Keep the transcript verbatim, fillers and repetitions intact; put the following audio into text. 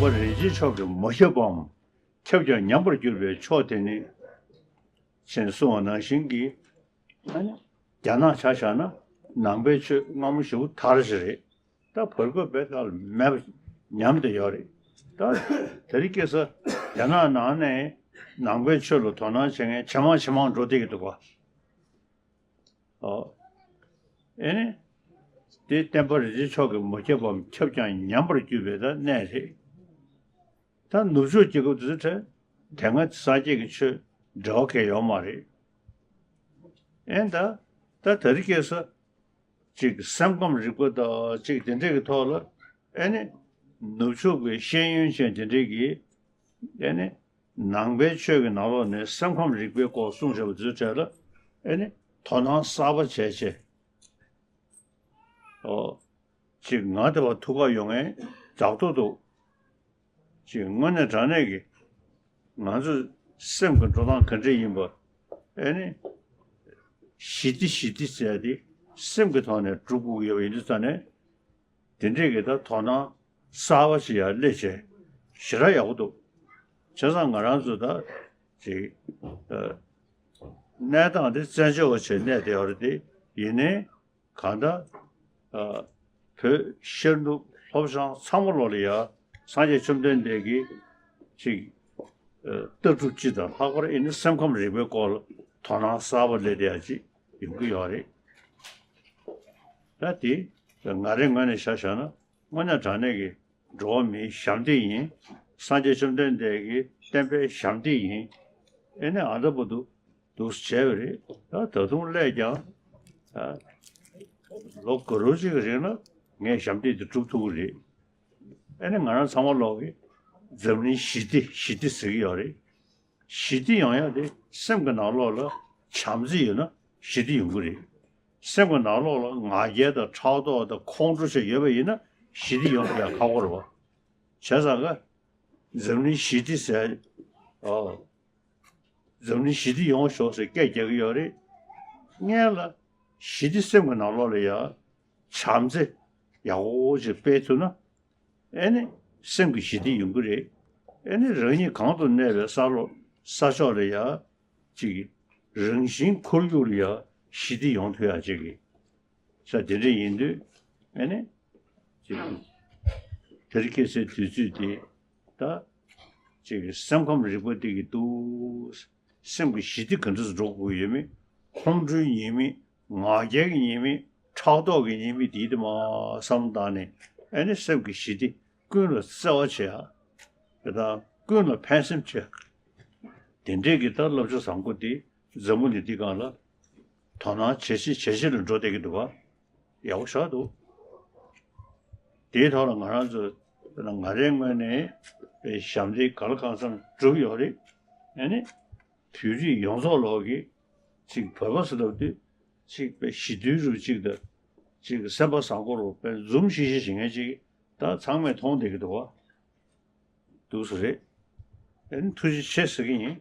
པ་རིན་ཆེན་མཆོག་གིས་མ་ཁྱབ་པའམ། ཁྱབ་ཀྱང་ཉམས་པར་གྱུར་པའི་ཕྱོགས་དེ་ནི། ཅེས་གསུངས་པ་ནང་བཞིན་གྱི། རྒྱ་ནག་ཆ་བཞག་ན་ནང་པའི་ཆོས་སྔ་མོ་ཞེ་པོ་དར་ཞིག་རེད། ད་བར་སྐབས་བས་ད་མེད་པ་ཉམས་བསྡད་ཡོད་རེད། ད་དེ་རིང་ཁ་སང་རྒྱ་ནག་ནང་ནས་ནང་པའི་ཆོས་ལ་དོ་སྣང་བྱེད་མཁན་ཇེ་མང་ཇེ་མང་འགྲོ་བསྡད་ཀྱི་འདུག་ག། ཨོ། ཨེ་ནི། དེ་བསྟན་པ་རིན་ཆེན་མཆོག་གིས་མ་ཁྱབ་པའམ་ཁྱབ་ཀྱང་ཉམས་པར་གྱུར་པའི་ད་གནས་རེད། ད་ནུབ་ཕྱོགས་རྒྱལ་ཁབ་དེ་ཚོ་གྲས་དེ་སྔ་སངས་རྒྱས་ཀྱི་ཆོས་འབྲེལ་བ་གང་ཡང་ཡོད་མ་རེད། ཨེ་ད། ད་དེ་རིང་ཁ་སང་ཅིག་སེམས་ཁམས་རིག་པ་དང་ཅིག་དེ་འདྲས་ཀྱི་ཐོག་ལ། ཨེ་ནི། ནུབ་ཕྱོགས་ཀྱི་ཤེས་ཡོན་ཅན་དེ་འདྲས་ཀྱིས། ཨེ་ནི། ནང་པའི་ཆོས་ཀྱི་ནང་ལོགས་ནས་སེམས་ཁམས་རིག་པའི་སྐོར་གསུངས་བཞག་པ་དེ་ཚོའི་གྲས་ལ། ཨེ་ནི། དོ་སྣང་གསར་པ་བྱས་བྱས། ཨོ། ཅིག་ང་དེ་བ་ཐུགས་ཁ་ཡོང་ངེས་རྒྱག་ཐུབ་འདུག། ཅིག་དངོས་གནས་དྲང་གནས་ཀྱི་ང་ཚོའི་སེམས་ཀྱི་འགྲོ་སྟངས་ག་འདྲ་ཡིན་པ། ཨེ་ནི། ཞི་བདེ་ཞི་བདེ་ཟེར་ཏེ་སེམས་ཀྱི་ཐོག་ནས་སྒྲུབ་དགོས་ཀྱི་ཡོད་པ་ཡིན་དུས་ཙང་ནས། དེ་འདྲས་ཀྱི་ད་དོ་སྣང་གསར་པ་ཞིག་ཡར་སླེབས་བྱས་ཞེ་དྲག་ཡག་པོ་འདུག། བྱས་ཙང་ང་རང་ཚོ་ད་ཅིག་ཨ། གནས་སྟངས་དེ་བཙན་བྱོལ་བ་བྱས་གནས་བསྡད་ཡོད་རེད་དེ། ཡིན་ནའི་གང་ལྟར། ཨ། བོད་ཤར་ནུབ་ལྷོ་བྱང་ཚང་མ་ལོག་ལ་ཡ་སངས་རྒྱས་བཅོམ་ལྡན་འདས་ཀྱི་ཅིག་ཨ། ལྟ་གྲུབ་སྤྱི་དང་ལྷག་པར་ཨེ་ནི་སེམས་ཁམས་རིག་པའི་སྐོར་ལ་དོ་སྣང་གསར་པ་སླེབས་བསྡད་ཡ་ཅིག་ཡོང་གི་ཡོད་རེད། ད་དེ་ང་རའི་ངོས་ནས་ཆ་བཞག་ན་དངོས་གནས་དྲང་གནས་ཀྱི་འགྲོ་བ་མིའི་ཞབས་འདེགས་ཡིན། སངས་རྒྱས་བཅོམ་ལྡན་འདས་ཀྱི་བསྟན་པའི་ཞབས་འདེགས་ཡིན། ཨེ་ནི་ཨ་འདྲ་པོ་འདུག་འདུག་བྱས་པ་རེད། ད་ད་དུང་སླད་ཀྱང་། ཨ། ལོ་ག་རོ་གཅིག་གི་རིང་ལ་ངས་ཞབས་འདེགས་དེ་སྒྲུབ་ཐུབ་ཀྱི་རེད། ཨེ་ནི་ང་རང་ཚང་མ་ལོག་གིས་འཛམ་གླིང་ཞི་བདེ་ཞི་བདེ་ཟེར་གྱི་ཡོད་རེད། ཞི་བདེ་ཡོང་ཡ་དེ་སེམས་ཀྱི་ནང་ལོགས་ལ་བྱམས་བརྩེ་ཡོད་ན་ཞི་བདེ་ཡོང་གི་རེད། སེམས་ཀྱི་ནང་ལོགས་ལ་ང་རྒྱལ་དང་ཕྲག་དོག་དང་ཁོང་ཁྲོ་བྱས་ཡོད་པ་ཡིན་ན་ཞི་བདེ་ཡོང་ཐུབ་ཡ་ཁག་པོ་རེད་བ། བྱས་ཙང་ཀ། འཛམ་གླིང་ཞི་བདེ་ཟེར། ཨོ། འཛམ་གླིང་ཞི་བདེ་ཡོང་ཤོག་ཟེར་སྐད་རྒྱག་གི་ཡོད་རེད། སྔོན་ལ་ཞི་བདེ་སེམས་ཀྱི་ནང་ལོགས་ལ་ཡ་བྱམས་བརྩེ་ཡག་པོ་ཅིག་སྤེལ་ཐུབ་ན། ཨེ་ནི་སེམས་ཀྱི་ཞི་བདེ་ཡོང་གི་རེད། ཨེ་ནི་རང་ཉིད་གང་དུ་གནས་པའི་ས་ལོ་ས་ཕྱོགས་ལ་ཡ་ཅིག་རང་བཞིན་ཁོར་ཡུག་ལ་ཡ་ཞི་བདེ་ཡོང་ཐུབ་ཡ་ཅིག་གི་ས་དེ་འདྲ་ཡིན་དུས། ཨེ་ནི་ཅིག་དེ་རིང་ཁ་སང་དུས་ཚོད་དེ་ད་ཅིག་སེམས་ཁམས་རིག་པ་འདི་གི་འདུག། སེམས་ཀྱི་ཞི་བདེ་ག་འདྲ་སེ་འགྲོ་དགོས་ཡོད་མེད། ཁོང་ཁྲོའི་ཉེས་དམིགས། ང་རྒྱལ་གྱི་ཉེས་དམིགས། ཕྲག་དོག་གི་ཉེས་དམིགས་དེ་དེ་མ་བསམ་བློ་བཏང་ནས། ཨེ་ནི་སེམས་ཀྱི་ཞི་བདེ་ཀུན་ལ་བརྩེ་བ་བྱེད་ཡ། དེ་དང་ཀུན་ལ་ཕན་སེམས་བྱེད་ཡ། དེ་འདྲས་ཀྱི་ད་བསླབ་བྱ་བཟང་པོ་དེ་འཛམ་བུ་གླིང་འདི་སྒང་ལ་དོ་སྣང་ཇེ་ཆེ་ཇེ་ཆེ་ལ་འགྲོ་བསྡད་ཀྱི་འདུག་ག། ཡག་པོ་ཞེ་དྲག་འདུག། དེའི་ཐོག་ལ་ང་རང་ཚོ་ང་རའི་ངོས་ནས་ཞབས་འདེགས་གང་ལ་གང་འཚམ་བསྒྲུབས་ཡོད་རེད། ཨེ་ནི། བོད་རིགས་ཡོངས་རྫོགས་ལོག་གིས་ཅིག་བོད་པ་ཟེར་ལབ་དུས་ཅིག་དཔེ་ཞི་དུལ་རུ་ཅིག་དང་། ཅིག་སེམས་པ་བཟང་པོ་རུ་དཔེ་འཛུམ་ཤིག་ཤིག་བྱེད་མཁན་ཅིག་ད་ཚང་མས་མཐོང་བསྡད་ཀྱི་འདུག་བ། འདུག་སེ་རེད། ཨེ་ནི་ཐུགས་རྗེ་ཆེ་ཟེར་གྱི་ཡིན།